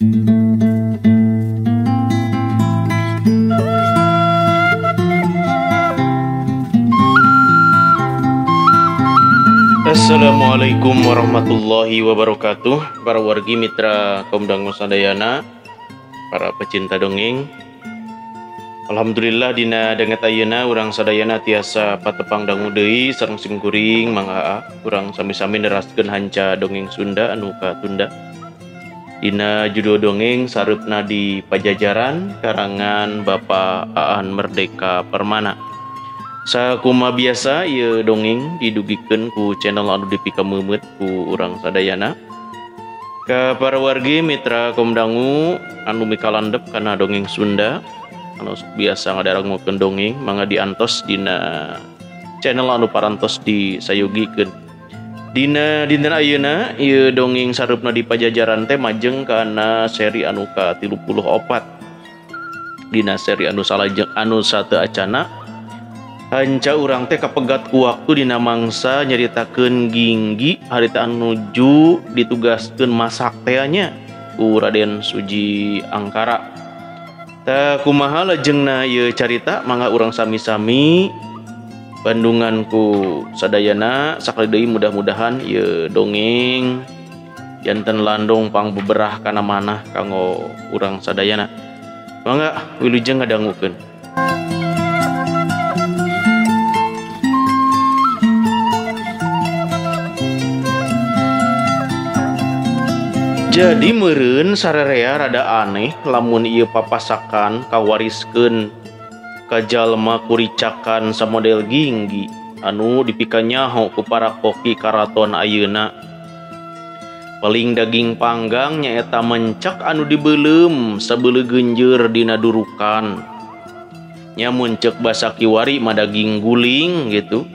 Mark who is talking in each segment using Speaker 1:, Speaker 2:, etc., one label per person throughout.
Speaker 1: Assalamualaikum warahmatullahi wabarakatuh. Para wargi mitra kaum dangu sadayana, para pecinta dongeng. Alhamdulillah dina danget ayeuna urang sadayana tiasa patepang dangu deui sareng simkuring Mang Aa. Urang sami-sami neraskeun hanca dongeng Sunda anu katunda. Dina judul dongeng Sareupna di Pajajaran karangan Bapak Aan Merdeka Permana. Sakuma biasa ieu dongeng didugikeun ku channel anu dipikameumeut ku urang sadayana. Ka para wargi mitra kaum dangu anu mikalandep kana dongeng Sunda anu biasa ngadarangukeun dongeng mangga diantos dina channel anu parantos disayogikeun. Dina dinten ayeuna ieu dongeng Sareupna di Pajajaran teh majeng kana seri anu ka-34. Dina seri anu salajeng anu sateu acana hanca urang teh kapegat ku waktu dina mangsa nyaritakeun Ginggi harita nuju ditugaskeun masak teh nya ku Raden Suji Angkara. Tah kumaha lajengna ieu carita mangga urang sami-sami bandungan ku sadayana sakali deui mudah-mudahan ieu dongeng janten landong pangbeberah kana manah kanggo urang sadayana. Mangga wilujeng ngadangukeun. Jadi meureun sarerea rada aneh lamun ieu papasakan kawariskeun ka jalma kuricakan samodel Ginggi anu dipikanyaho ku para koki karaton ayeuna. Paling daging panggang nyaeta mencak anu dibeuleum sabeuleu genjeur dina durukan. Nya mun ceuk basa kiwari mah daging guling gitu.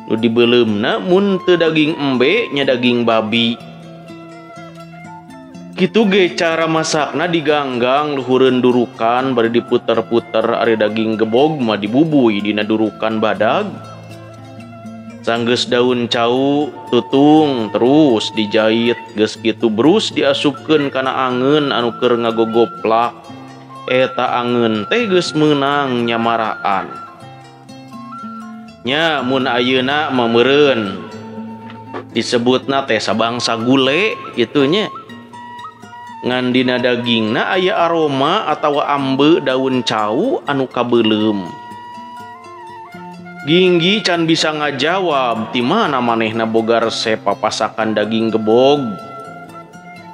Speaker 1: Nu dibeuleumna mun teu daging embe nya daging babi. Kitu ge cara masakna diganggang luhureun durukan bari diputer-puter ari daging gebog mah dibubuy dina durukan badag. Sanggeus daun cau tutung terus dijait geus kitu brus diasupkeun kana angeun anu keur ngagogoplak. Eta angeun teh geus meunang nyamaraan. Nya mun ayeuna mah meureun disebutna teh sabangsa gule kitu nya. Ngan dina dagingna aya aroma atawa ambe daun cau anu kabeuleum. Ginggi can bisa ngajawab ti mana manehna boga resep papasakan daging gebog.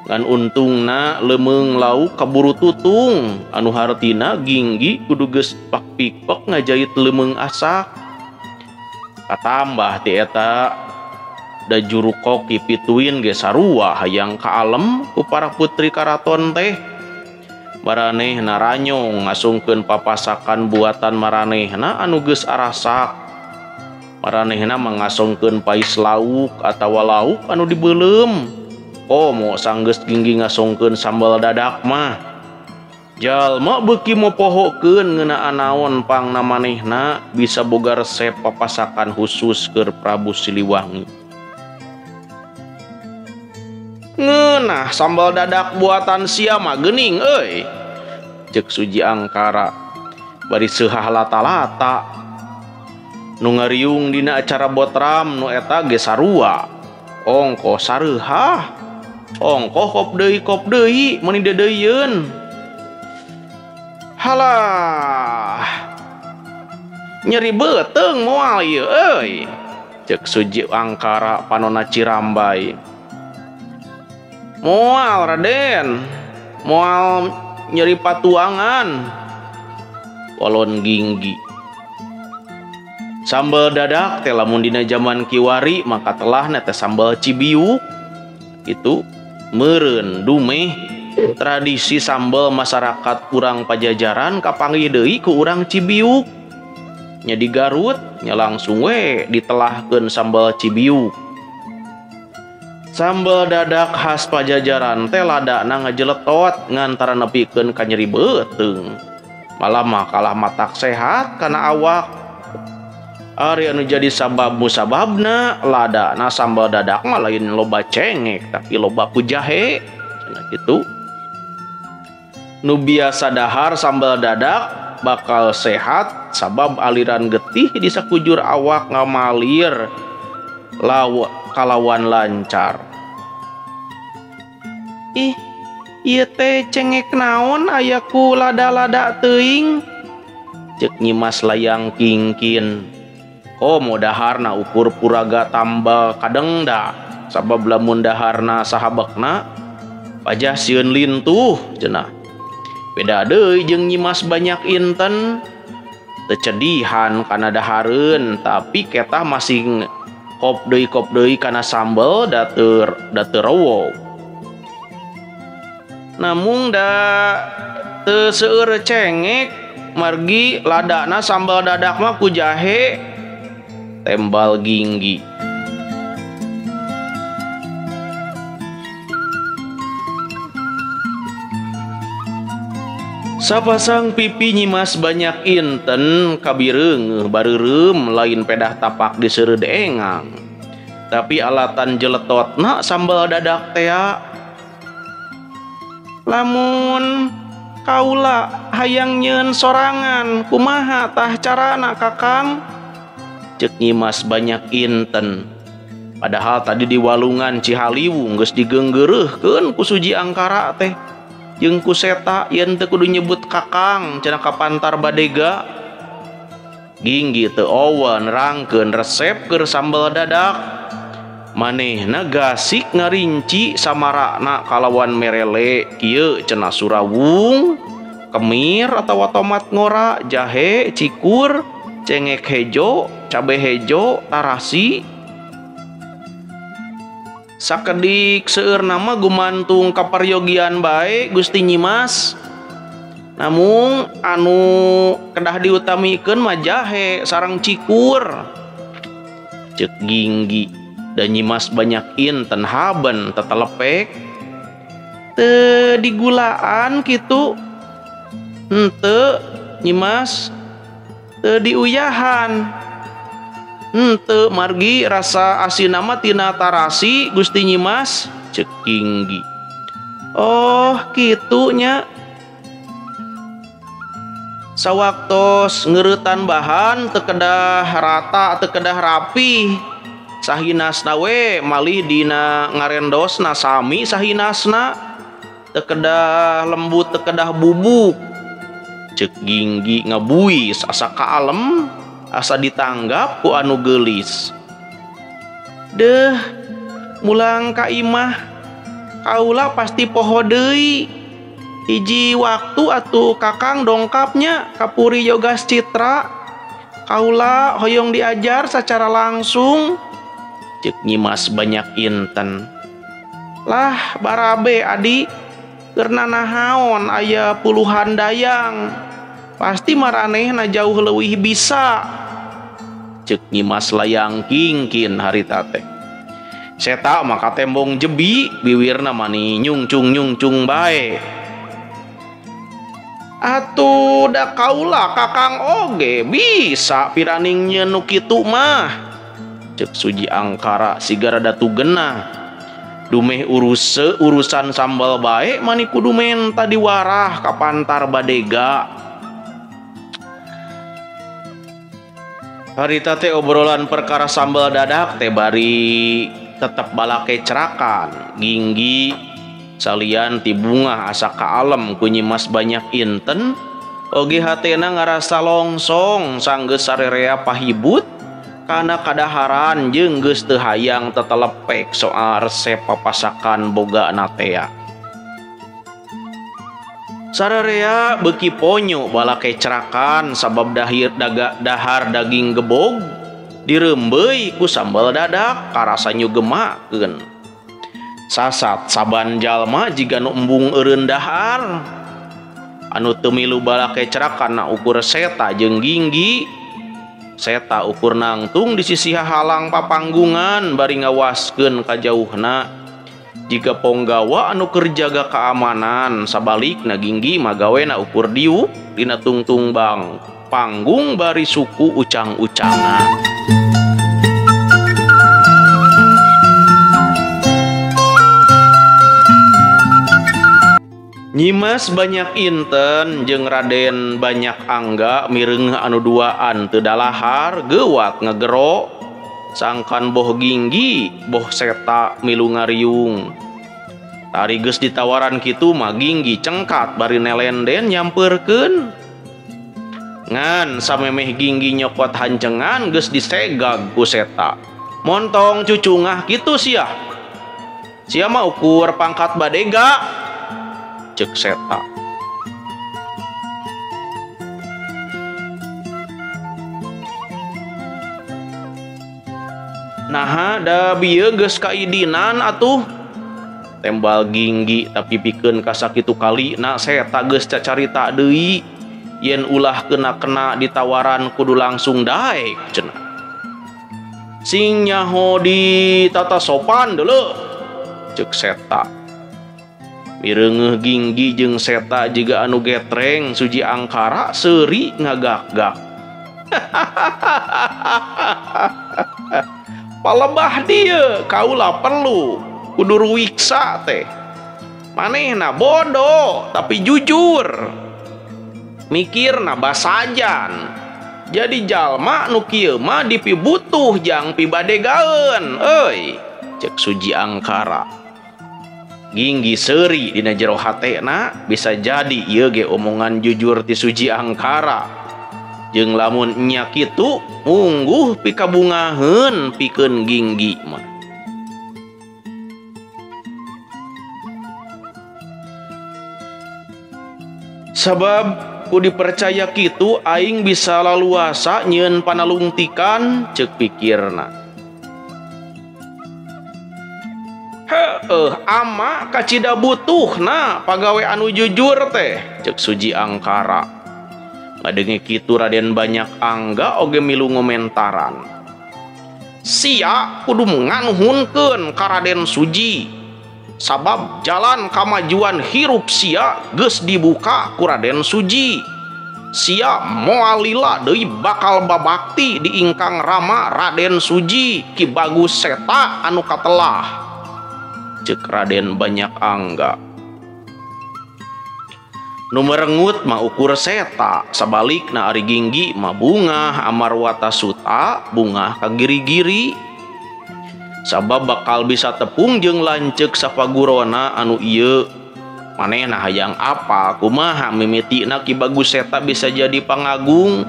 Speaker 1: Ngan untungna lemeung lauk kaburu tutung anu hartina Ginggi kudu geus pakpikpek ngajait lemeung asak. Katambah ti eta da juru koki pituin ge sarua hayang kaalem ku para putri karaton teh. Maranehna ranyong ngasungkeun papasakan buatan maranehna anu geus arasak. Maranehna mangasongkeun pais lauk atawa lauk anu dibeuleum. Komo sanggeus Ginggi ngasongkeun sambal dadak mah. Jalma beuki mopohokeun ngeunaan naon pangna manehna bisa boga resep papasakan khusus keur Prabu Siliwangi. Ngeunah sambal dadak buatan sia mah geuning euy. Ceuk Suji Angkara bari seuhah lata-lata. Nu ngariung dina acara botram nu eta ge sarua. Ongkoh sareuhah. Ongkoh kop deui meuni dedeuyeun. Halah. Nyeri beuteung moal ieu euy. Ceuk Suji Angkara panona cirambai. Moal Raden, moal nyeri patuangan. Walon Ginggi. Sambal dadak teh lamun dina jaman kiwari maka telahna teh sambal cibiuk. Itu meureun dumeh tradisi sambal masyarakat urang Pajajaran kapanggih deui ku urang Cibiuk. Nya di Garut nya langsung we ditelahkeun sambal cibiuk. Sambal dadak khas Pajajaran teh ladana ngajeletot ngantara nepikeun ka nyeri beuteung. Malah mah kalah matak sehat kana awak. Ari anu jadi sabab musababna ladana sambal dadak mah lain loba cengek tapi loba ku jahe. Cenah kitu. Nu biasa dahar sambal dadak bakal sehat sabab aliran getih di sakujur awak ngamalir kalawan lancar. Ih, ieu teh cengek naon aya ku lada-lada teuing? Ceuk Nyimas Layang Kingkin. Komo daharna ukur puraga tambal kadengda sabab lamun daharna sahabakna pajah sieun lintuh cenah. Beda deui jeung Nyimas Banyak Inten teu cedihan kana dahareun tapi ketah masing kop deui kana sambel da teu rowog. Namung da teu seueur cengek margi ladana sambal dadak mah ku jahe tembal Ginggi. Sapasang pipi Nyimas Banyak Inten kabireungeuh bareureum lain pedah tapak di seureud engang. Tapi alatan jeletotna sambal dadak tea. Lamun kaula hayang nyeun sorangan kumaha tah carana Kakang? Ceuk Nyimas Banyak Inten. Padahal tadi di walungan Cihaliwung geus digeunggeureuhkeun ku Suji Angkara teh. Jeung ku Seta yen teu kudu nyebut Kakang cenah kapantar badega. Ginggi teu owa nerangkeun resep keur sambal dadak. Manehna gasik ngarinci samarakna kalawan merele kieu cenah surawung, kemir atawa tomat ngora, jahe, cikur, cengek hejo, cabe hejo, tarasi. Sakedik seueur nama gumantung kaparyogian bae Gusti Nyimas. Namung anu kedah diutamikeun mah jahe sareng cikur. Ceuk Ginggi dan Nyimas Banyak Inten haben tetelepek. Teu digulaan kitu. Henteu Nyimas, teu diuyahan. Henteu margi rasa asin mah tina tarasi Gusti Nyimas. Ceuk Ginggi. Oh kitu nya. Sawaktos ngeuretan bahan teu kedah rata teu kedah rapi. Sahinasna we malih dina ngarendosna sami sahinasna teu kedah lembut teu kedah bubuk. Ceuk Ginggi ngabuis asa kaalem asa ditanggap ku anu geulis. Deuh mulang ka imah kaula pasti poho deui. Hiji waktu atuh Kakang dongkapnya ka Puri Yogas Citra. Kaula hoyong diajar secara langsung. Ceuk Nyimas Banyak Inten. Lah barabe adi keur nanahaon aya puluhan dayang. Pasti maranehna jauh leuwih bisa. Ceuk Nyimas Layang Kingkin harita teh. Seta mah katembong jebi biwirna mani nyungcung-nyungcung bae. Atuh da kaula Kakang oge bisa piraning nyeun nu kitu mah. Ceuk Suji Angkara siga rada tugenah. Dumeh urusan sambal bae mani kudu menta diwarah ka pantar badega. Harita teh obrolan perkara sambal dadak teh bari tetep balake cerakan. Ginggi salian ti bungah asa kaalem ku Nyimas Banyak Inten oge hatena ngarasa longsong sanggeus sarerea pahibut kana kadaharan jeung geus teu hayang tetelepek soal resep papasakan bogana tea. Sarerea beuki ponyo balake cerakan sabab dahar daging gebog direumbeui ku sambal dadak karasa nyugemakeun. Sasat saban jalma jiga nu embung eureun dahar. Anu teu milu balake cerakan na ukur Seta jeung Ginggi. Seta ukur nangtung di sisi halang papanggungan bari ngawaskeun ka jauhna. Jika ponggawa anu keur jaga keamanan sabalikna Ginggi magawena ukur diuk dina tungtung bang panggung bari suku ucang-ucangan. Nyimas Banyak Inten jeung Raden Banyak Angga mireungeuh anu duaan teu dalahar geuwat ngegero sangkan boh Ginggi boh Seta milu ngariung. Tari geus ditawaran kitu mah Ginggi cengkat bari nelenden nyampeurkeun. Ngan samemeh Ginggi nyokot hancengan geus disegag ku Seta. Montong cucungah kitu sia. Sia mah ukur pangkat badega. Cek Seta. Naha da bieu geus kaidinan atuh. Tembal Ginggi tapi pikeun ka sakitu kali na Seta geus cacarita deui yen ulah kena-kena ditawaran kudu langsung daek cenah. Sing nyaho di tata sopan deuleu cek Seta. Mireungeuh Ginggi jeung Seta jiga anu getreng Suji Angkara seuri ngagak-gak. Palebah dieu kaula perlu kudu ruwiksa teh. Manehna bodoh tapi jujur. Mikirna basajan. Jadi jalma nu kieu mah dipibutuh jang pibadegaeun euy cek Suji Angkara. Ginggi seuri dina jero hatena bisa jadi ieu ge omongan jujur ti Suji Angkara. Jeung lamun nya kitu ungguh pikabungaheun pikeun Ginggi mah. Sabab ku dipercaya kitu aing bisa laluasa nyieun panalungtikan cek pikirna. Heueuh ama kacida butuhna pagawe anu jujur teh cek Suji Angkara. Ngadenge kitu Raden Banyak Angga oge milu ngomentaran. Sia kudu nganuhunkeun ka Raden Suji. Sabab jalan kamajuan hirup sia geus dibuka ku Raden Suji. Sia moal lila deui bakal babakti di ingkang rama Raden Suji Ki Bagus Seta anu katelah. Cek Raden Banyak Angga. Nu merengut mah ukur Seta, sabalikna ari Ginggi mah bungah amarwata suta bungah ka giri-giri. Sabab bakal bisa tepung jeung lanceuk sapagurona anu ieu. Manehna hayang apal kumaha mimitina Ki Bagus Seta bisa jadi pangagung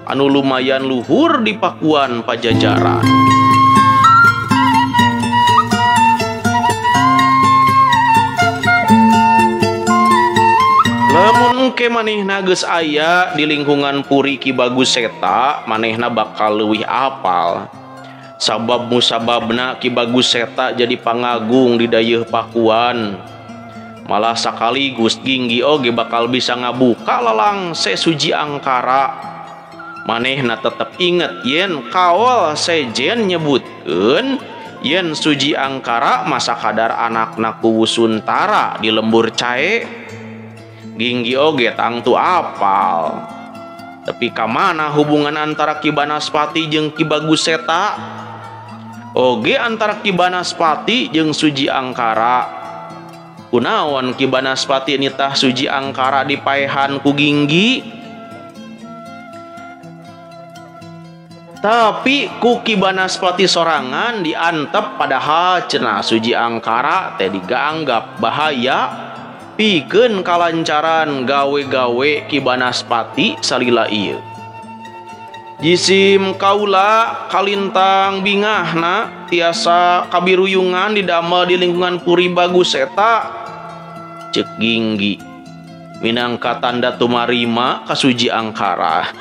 Speaker 1: anu lumayan luhur di Pakuan Pajajaran. Lamun engke manehna geus aya di lingkungan Puri Ki Bagus Seta, manehna bakal leuwih apal. Sabab musababna Ki Bagus Seta jadi pangagung di dayeuh Pakuan. Malah sakaligus Ginggi oge bakal bisa ngabuka lalangse Suji Angkara. Manehna tetep inget yen kaol sejen nyebutkeun yen Suji Angkara masa kadar anakna ku Wusuntara di lembur cae. Ginggi oge tangtu apal. Tapi kamana hubungan antara Ki Banaspati jeung Ki Bagus Seta? Oge antara Ki Banaspati jeung Suji Angkara. Kunaon Ki Banaspati nitah Suji Angkara dipaehan ku Ginggi? Tapi ku Ki Banaspati sorangan diantep padahal cenah Suji Angkara teh dianggap bahaya pikeun kalancaran gawe-gawe Ki Banaspati salila ieu. Jisim kaula kalintang bingahna tiasa kabiruyungan didamel di lingkungan Puri Bagus Seta cek Ginggi minangka tanda tumarima ka Suji Angkara.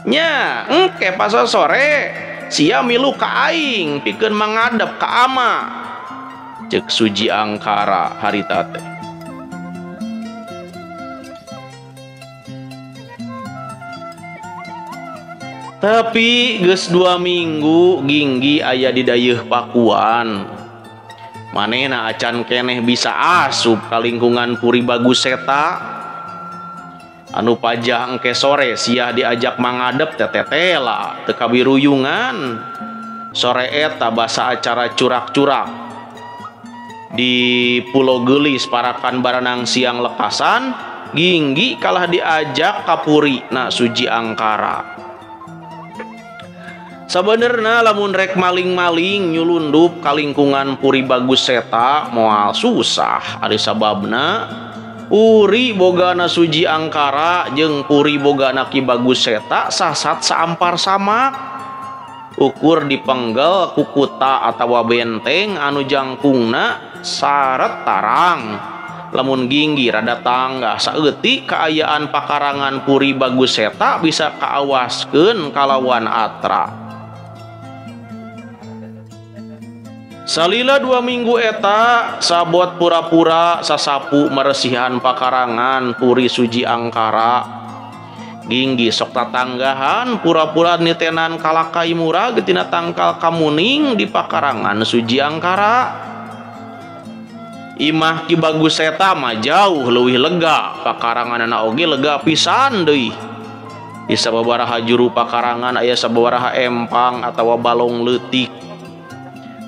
Speaker 1: Nya engke pasal sore sia milu ka aing pikeun mangadep ka ama cek Suji Angkara harita teh. Tapi geus 2 minggu Ginggi aya di dayeuh Pakuan. Manehna acan keneh bisa asup ka lingkungan Puri Bagus Seta. Anu pajah engke sore sia diajak mangadep tetetela teu kabiruyungan. Sore eta basa acara curak-curak. Di Pulau Geulis parakan baranang siang lekasan Ginggi kalah diajak ka purina Suji Angkara. Sabenerna lamun rek maling-maling nyulundup ka lingkungan Puri Bagus Seta moal susah ari sababna Puri bogana Suji Angkara jeung Puri bogana Ki Bagus Seta sasat saampar samak. Ukur dipenggal ku kuta atawa benteng anu jangkungna saret tarang. Lamun Ginggi rada tanggah saeutik kaayaan pakarangan Puri Bagus Seta bisa kaawaskeun kalawan atra. Salila 2 minggu eta sabot pura-pura sasapu meresihan pakarangan Puri Suji Angkara. Ginggi sok tatanggahan pura-pura nitenan kalakai murag tina tangkal kamuning di pakarangan Suji Angkara. Imah Ki Bagus Seta mah jauh leuwih lega, pakaranganana oge lega pisan deui. Di sababaraha juru pakarangan aya sababaraha empang atawa balong leutik.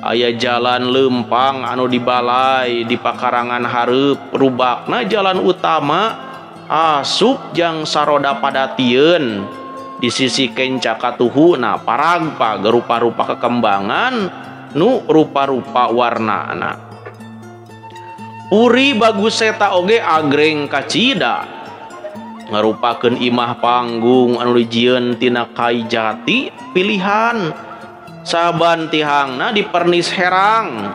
Speaker 1: Aya jalan lempang anu dibalai di pakarangan hareup rubakna jalan utama asup jang saroda padatieun. Di sisi kenca katuhuna paragpag rupa-rupa kekembangan nu rupa-rupa warnana. Puri Bagus Seta oge agreng kacida ngarupakeun imah panggung anu dijieun tina kai jati pilihan. Saban tihangna dipernis herang.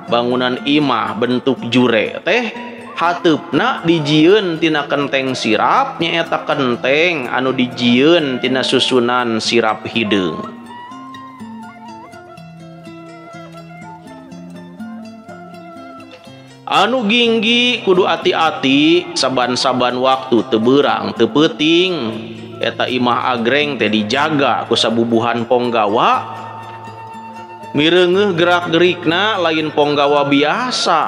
Speaker 1: Bangunan imah bentuk jure teh hateupna dijieun tina kenteng sirap nyaeta kenteng anu dijieun tina susunan sirap hideung. Anu Ginggi kudu ati-ati saban-saban waktu teu beurang teu peuting. Eta imah agreng teh dijaga ku sabubuhan ponggawa. Mireungeuh gerak-gerikna lain ponggawa biasa.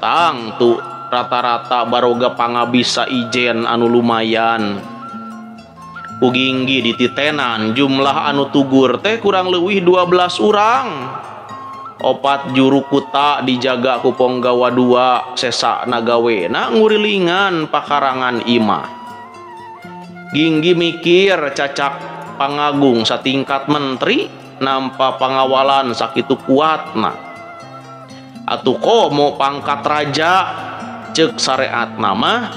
Speaker 1: Tangtu rata-rata baroga pangabisa ijen anu lumayan. Ku Ginggi dititenan jumlah anu tugur teh kurang leuwih 12 urang. 4 juru kuta dijaga ku ponggawa 2 sesa nagawena ngurilingan pakarangan imah. Ginggi mikir cacak pangagung satingkat menteri nampa pangawalan sakitu kuatna. Atuh komo pangkat raja ceuk sareat nama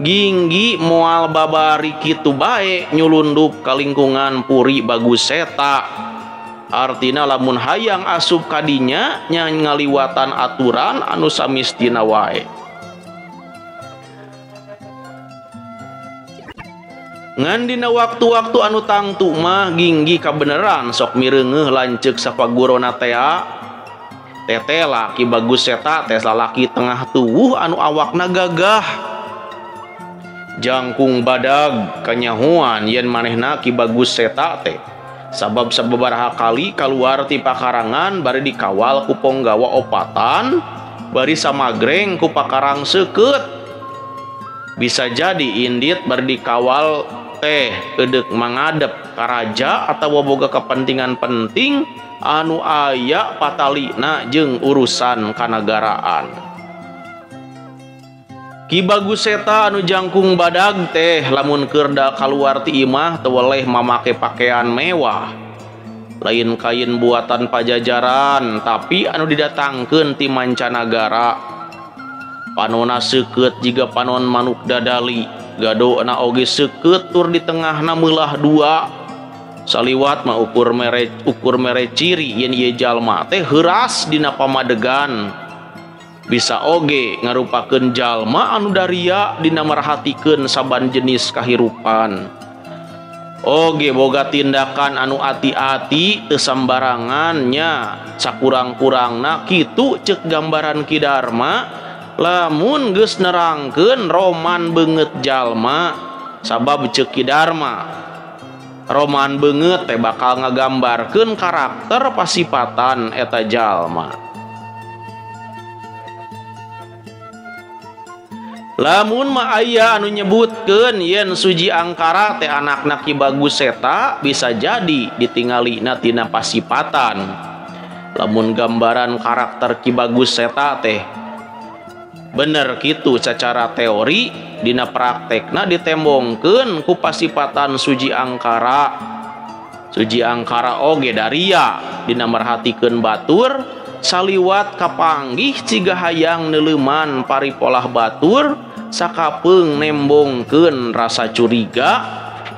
Speaker 1: Ginggi moal babari kitu bae nyulundup ka lingkungan Puri Bagus Seta. Artina lamun hayang asup kadinya nya ngaliwatan aturan anu samistina wae. Ngan dina waktu-waktu anu tangtu mah Ginggi kabeneran sok mireungeuh lanceuk sapagurona tea. Tetela Ki Bagus Seta teh lalaki tengah tuwuh anu awakna gagah. Jangkung badag kanyahoan yen manehna Ki Bagus Seta teh. Sabab sababaraha kali kaluar ti pakarangan bari dikawal ku ponggawa opatan bari samagreng ku pakarang seukeut. Bisa jadi indit bari dikawal teh eudek mangadep karaja atawa boga kepentingan penting anu aya patalina jeung urusan kanagaraan. Ki Bagus Seta anu jangkung badag teh lamun keur kaluar ti imah teu weleh mamake pakaian mewah. Lain kain buatan Pajajaran tapi anu didatangkeun ti mancanagara. Panona seukeut jiga panon manuk dadali, gadona oge seukeut tur di tengahna meulah dua. Saliwat mah ukur mere ciri yen ieu jalma teh heuras dina pamadegan. Bisa oge ngarupakeun jalma anu daria dina merhatikeun saban jenis kahirupan. Oge boga tindakan anu ati-ati teu sambarangan nya sakurang-kurangna kitu ceuk gambaran Ki Darma lamun geus nerangkeun roman beungeut jalma. Sabab ceuk Ki Darma roman beungeut teh bakal ngagambarkeun karakter pasipatan eta jalma. Lamun mah aya anu nyebutkeun yen Suji Angkara teh anakna Ki Bagus Seta bisa jadi ditingalina tina pasipatan. Lamun gambaran karakter Ki Bagus Seta teh bener kitu secara teori, dina praktekna ditembongkeun ku pasipatan Suji Angkara. Suji Angkara oge daria dina merhatikeun batur saliwat kapanggih ciga hayang neuleuman paripolah batur, sakapeung nembongkeun rasa curiga,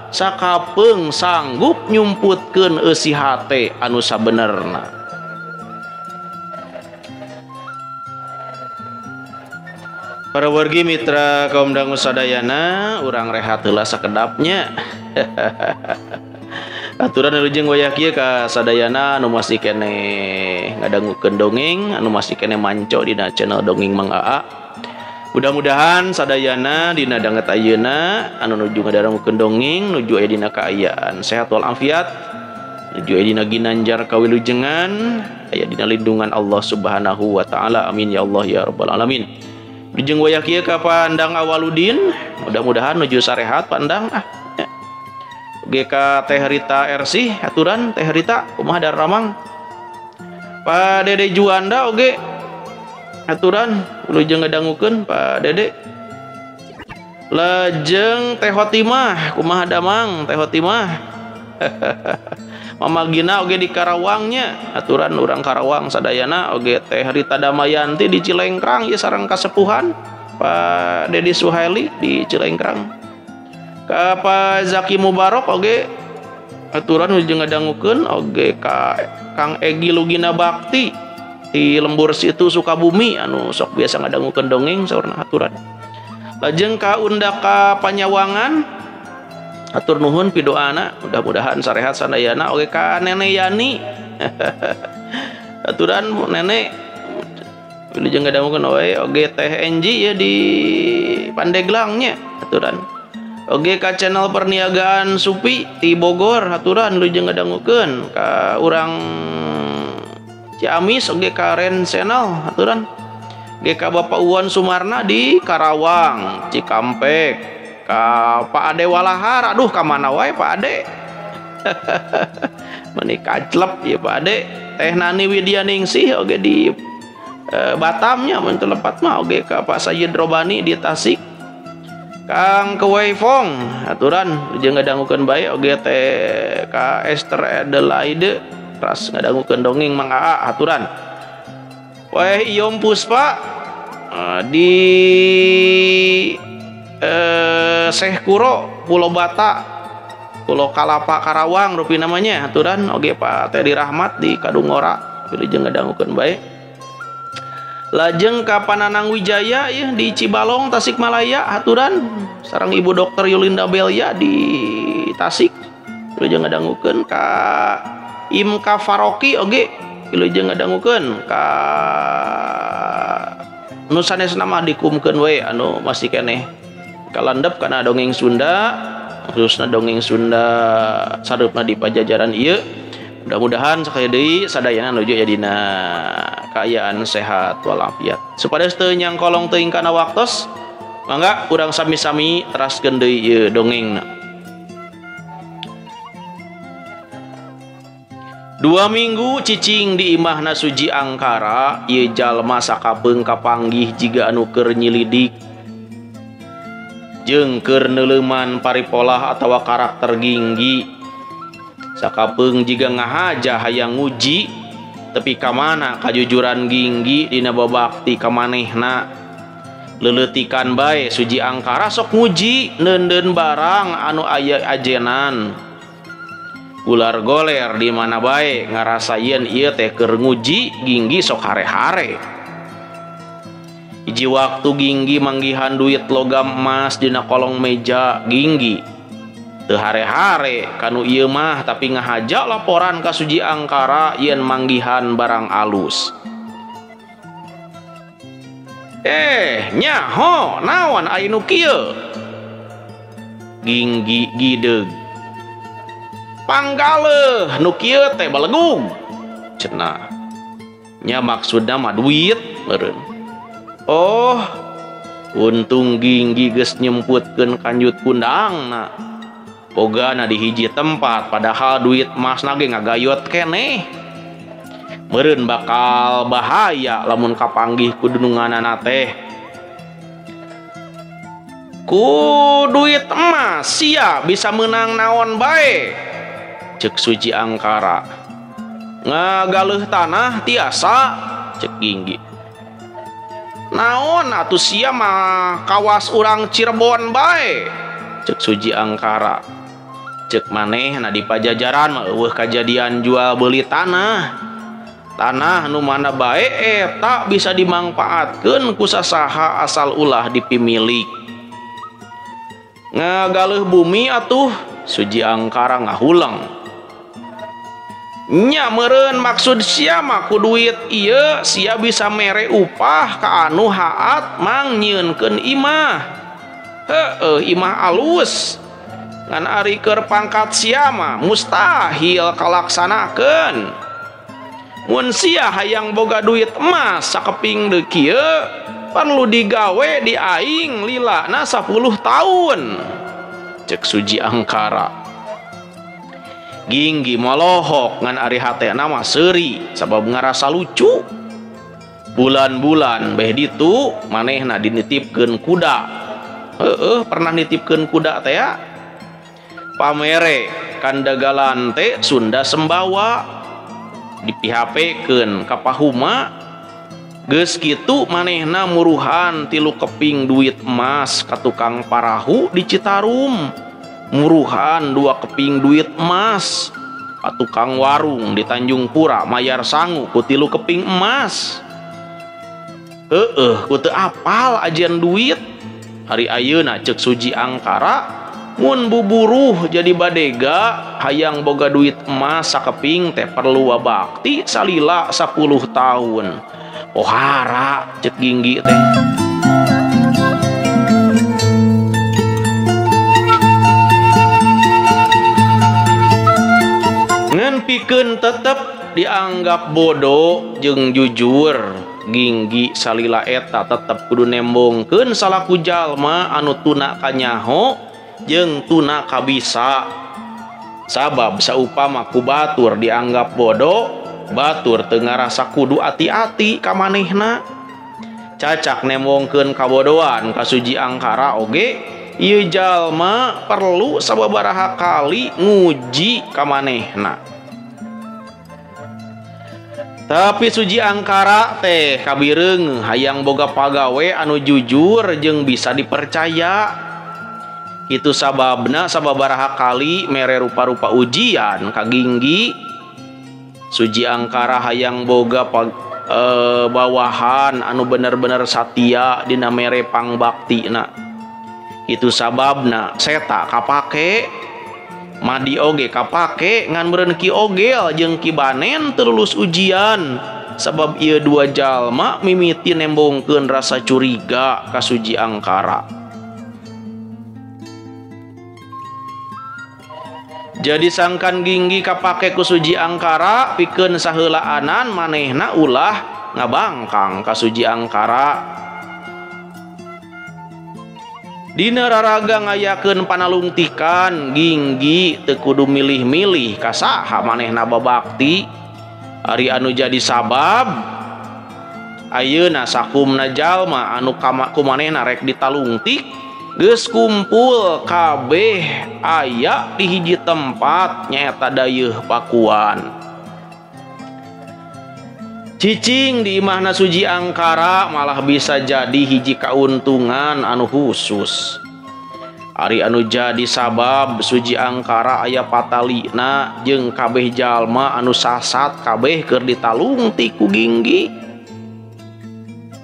Speaker 1: sakapeung sanggup nyumputkeun eusi hate anu sabenerna. Para wargi mitra kaum dangu sadayana, urang rehat heula sakedapnya. Aturan wilujeng wayah kieu ka sadayana anu masih keneh ngadangukeun dongeng, anu masih keneh manco dina channel Dongeng Mang Aa. Mudah-mudahan sadayana dina danget ayeuna anu nuju ngadangukeun dongeng nuju aya dina kaayaan sehat walafiat, nuju aya dina ginanjar kawilujengan, aya dina lindungan Allah Subhanahu wa taala. Amin ya Allah ya rabbal alamin. Wilujeng wayah kieu ka Pandang Awaludin, mudah-mudahan nuju sarehat Pandang ah. GK Teh Rita RC aturan Teh Rita kumaha daramang. Pak Dede Juanda oge aturan wilujeng ngadangukeun Pak Dede. Lajeng Teh Hotimah kumaha damang Teh Hotimah. Mama Gina oge di Karawangnya aturan urang Karawang sadayana oge Teh Rita Damayanti di Cilengkrang ya sareng kasepuhan Pak Dedi Suhaili di Cilengkrang. Ka Pak Zaki Mubarok oge aturan wilujeng ngadangukeun oge ka Kang Egi Lugina Bakti di lembur situ Sukabumi anu sok biasa ngadangukeun dongeng saurna aturan. Lajeng ka Undaka Panyawangan atur nuhun pidoana mudah-mudahan sarehat sadayana oge ka Nenek Yani. Aturan nenek wilujeng ngadangukeun oge oge Teh Enji ya di Pandeglangnya aturan. Oge ka channel perniagaan Supi di Bogor aturan wilujeng ngadangukeun ka urang Ciamis oge ka Ren Channel aturan. Oge ka Bapak Uwan Sumarna di Karawang, Cikampek. Ka Pak Ade Walahar, aduh ka mana wae Pak Ade. Meni kaclep ya Pak Ade. Teh Nani Widyaningsih oge di Batamnya mun teu lepat mah oge ka Pak Sayyid Robani di Tasik. Kang Kewaifong aturan wilujeng ngadangukeun bae oge teh ka Esther Adelaide ras ngadangukeun dongeng Mang Aa aturan. Weh Iyom Puspa di Syekh Kuro Pulau Bata Pulau Kalapa Karawang rupi namanya aturan oge Pak Teddy Rahmat di Kadungora wilujeng ngadangukeun bae. Lajeng ka Pananang Wijaya ya di Cibalong Tasikmalaya aturan sareng Ibu Dokter Yulinda Belia di Tasik wilujeng ngadangukeun ka Imka Faroki oge wilujeng ngadangukeun ka nu sanesna mah dikumkeun we anu masih keneh kalandep kana dongeng Sunda khususna dongeng Sunda sareupna di Pajajaran ieu. Mudah-mudahan sakali deui sadayana nuju aya dina kaayaan sehat walafiat. Supados teu nyangkolong teuing kana waktos, mangga urang sami-sami teraskeun deui ieu dongengna. 2 minggu cicing di imahna Suji Angkara, ieu jalma sakapeung kapanggih jiga anu keur nyilidik jeung keur neuleuman paripolah atawa karakter Ginggi. Sakapeung jiga ngahaja hayang nguji tepi ka mana kajujuran Ginggi dina babakti ka manehna. Leuleutikan bae Suji Angkara sok nguji neundeun barang anu aya ajenan. Ular goler di mana bae ngarasa yen ieu teh keur nguji Ginggi sok hare-hare. Hiji waktu Ginggi manggihan duit logam emas dina kolong meja Ginggi. Teu hare-hare kanu ieu mah tapi ngahaja laporan ka Suji Angkara yen manggihan barang alus. Nyaho naon aya nu kieu? Ginggi gideug. Panggaleuh nu kieu teh balegug cenah. Nya maksudna mah duit meureun. Oh, untung Ginggi geus nyemputkeun kanjut kundangna. Bogana di hiji tempat padahal duit emasna ge ngagayot keneh. Meureun bakal bahaya lamun kapanggih ku dununganana teh. Ku duit emas sia bisa menang naon bae, cek Suji Angkara. Ngagaleuh tanah tiasa, cek Ginggi. Naon atuh sia mah kawas urang Cirebon bae, cek Suji Angkara. Cek manehna di Pajajaran mah eueuh kajadian jual beli tanah. Tanah nu mana bae eta bisa dimangpaatkeun ku sasaha asal ulah dipimilik. Ngagaleuh bumi atuh, Suji Angkara ngahuleng. Nya meureun maksud sia mah ku duit ieu sia bisa mere upah ka anu haat mangnyieunkeun imah. Heueuh imah alus. Ngan ari keur pangkat sia mah mustahil kalaksanakeun. Mun sia hayang boga duit emas sakeping deui kieu perlu digawe di aing lilana 10 tahun, cek Suji Angkara. Ginggi molohok ngan ari hatena mah seuri sabab ngarasa lucu. Bulan-bulan beh ditu manehna dinitipkeun kuda. Heueuh pernah nitipkeun kuda teh ya. Pamere kandagalan teh Sunda Sembawa di-PHP-keun ka Pahuma. Geus kitu manehna muruhan 3 keping duit emas ka tukang parahu di Citarum. Muruhan 2 keping duit emas ka tukang warung di Tanjung Pura mayar sangu ku 3 keping emas. Heueuh ku teu apal ajian duit. Hari ayeuna cek Suji Angkara mun buburuh jadi badega hayang boga duit emas sakeping teh perlu bakti salila 10 tahun. Pohara cek Ginggi teh. Ngan pikeun tetep dianggap bodoh jeung jujur. Ginggi salila eta tetep kudu nembongkeun salaku jalma anu tuna kanyaho jeung tuna kabisa. Sabab saupama ku batur dianggap bodoh, batur teu ngarasa kudu ati-ati ka manehna. Cacak nembongkeun kabodohan ka Suji Angkara oge ieu jalma perlu sababaraha kali nguji ka manehna. Tapi Suji Angkara teh kabireung hayang boga pagawe anu jujur jeung bisa dipercaya. Itu sababna sababaraha kali mere rupa-rupa ujian ka Ginggi. Suji Angkara hayang boga bawahan anu bener-bener satia dina mere pangbaktina. Itu sababna seta kapake, Madi oge kapake, ngan meureun Ki Ogel jeung Ki Banen teu lulus ujian. Sabab ieu dua jalma mimiti nembongkeun rasa curiga ka Suji Angkara. Jadi sangkan Ginggi kapake ku Suji Angkara pikeun saheulaanan manehna ulah ngabangkang ka Suji Angkara. Dina raraga ngayakeun panalungtikan Ginggi teu kudu milih-milih ka saha manehna babakti. Ari anu jadi sabab ayeuna sakumna jalma anu ku manehna rek ditalungtik geus kumpul kabeh aya di hiji tempat nyaeta Dayeuh Pakuan. Cicing di imahna Suji Angkara malah bisa jadi hiji kauntungan anu khusus. Ari anu jadi sabab Suji Angkara aya patalina jeung kabeh jalma anu sasat kabeh keur ditalungtik ku Ginggi.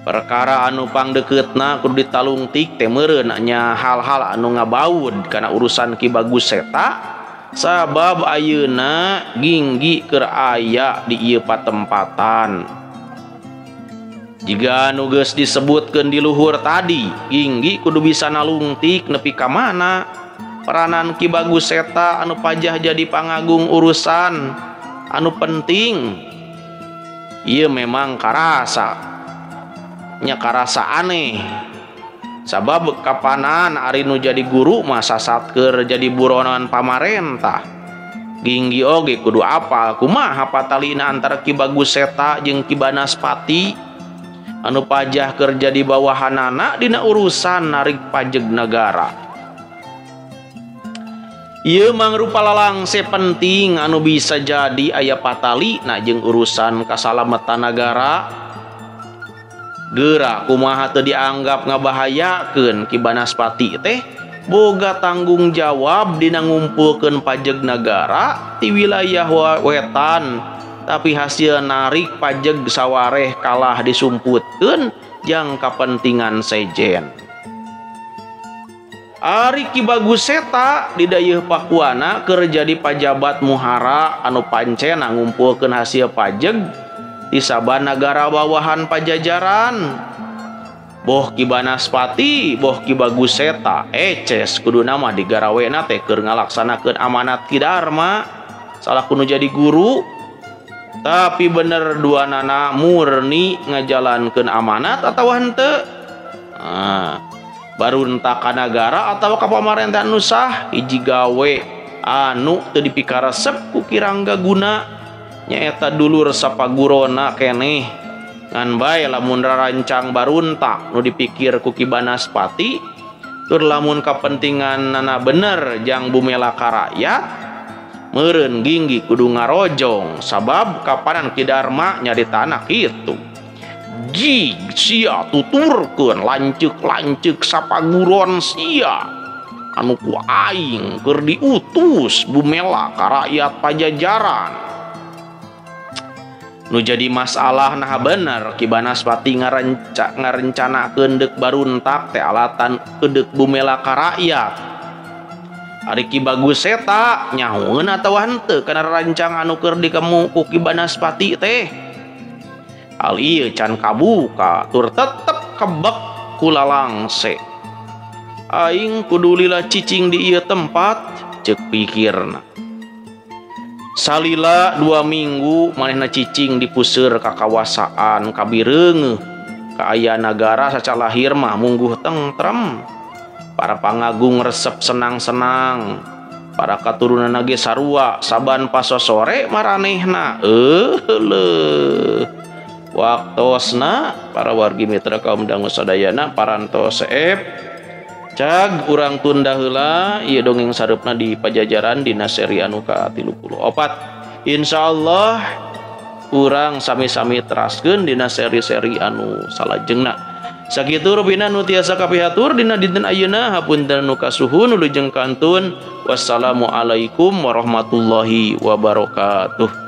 Speaker 1: Perkara anu pangdekeutna kudu ditalungtik teh meureun nya hal-hal anu ngabaud kana urusan Ki Bagus Seta. Sabab ayeuna Ginggi keur aya di ieu patempatan. Jiga anu geus disebutkeun di luhur tadi, Ginggi kudu bisa nalungtik nepi ka mana peranan Ki Bagus Seta anu pajah jadi pangagung urusan anu penting. Ieu memang karasa nya karasa aneh. Sabab kapanan ari nu jadi guru mah sasat keur jadi buronan pamarentah. Ginggi oge kudu apal kumaha patalina antara Ki Bagus Seta jeung Ki Banaspati anu pajah kerja di bawahanana dina urusan narik pajeg nagara. Ieu mangrupa lalangse penting anu bisa jadi aya patalina jeung urusan kasalamatan nagara. Geura kumaha teu dianggap ngabahayakeun Ki Banaspati teh boga tanggung jawab dina ngumpulkeun pajeg nagara ti wilayah wetan, tapi hasil narik pajeg sawareh kalah disumputkeun jang kapentingan sejen. Ari Ki Bagus Seta di dayeuh Pakuana keur jadi pajabat muhara anu pancena ngumpulkeun hasil pajeg di saban nagara bawahan Pajajaran. Boh Ki Banaspati, boh Ki Bagus Seta, eces kuduna mah digarawena teh keur ngalaksanakeun amanat Ki Darma salah kudu jadi guru. Tapi bener duanana murni ngajalankeun amanat atawa henteu? Nah, baruntak ka nagara atawa ka pamarentahan nu sah hiji gawe anu teu dipikaresep ku Ki Rangga Guna nyaeta dulur sapagurona keneh. Ngan bae lamun rarancang baruntak nu dipikir ku Ki Banaspati tur lamun kapentinganana bener jang bumela ka rakyat meureun Ginggi kudu ngarojong sabab kapanan Ki Darma nyaritana kitu. Gig sia tuturkeun lanceuk-lanceuk sapaguron sia anu ku aing keur diutus bumela ka rakyat Pajajaran. Nu jadi masalah nah bener Ki Banaspati ngarencanakeun deuk baruntak teh alatan deuk bumela ka rakyat. Ari Ki Bagus Seta nyahoeun atawa henteu kana rancang anu keur dikemu ku Ki Banaspati teh. Hal ieu can kabuka tur tetep kebek ku lalangse. Aing kudu lila cicing di ieu tempat ceuk pikirna. Salila 2 minggu manehna cicing di puseur kakawasaan kabireungeuh kaayaan nagara sacalahir mah mungguh tentrem. Para pangagung resep senang-senang, para katurunan ge sarua saban pasosore maranehna. Leuh waktosna para wargi mitra kaum dangu sadayana parantos seep cag urang tunda heula ieu dongeng sareupna di Pajajaran dina seri anu ka-34. Insyaallah urang sami-sami teraskeun dina seri-seri anu salajengna. Sakitu rupina nu tiasa kapihatur dina dinten ayeuna, hapunten nu kasuhun wilujeng kantun. Wassalamualaikum warahmatullahi wabarakatuh.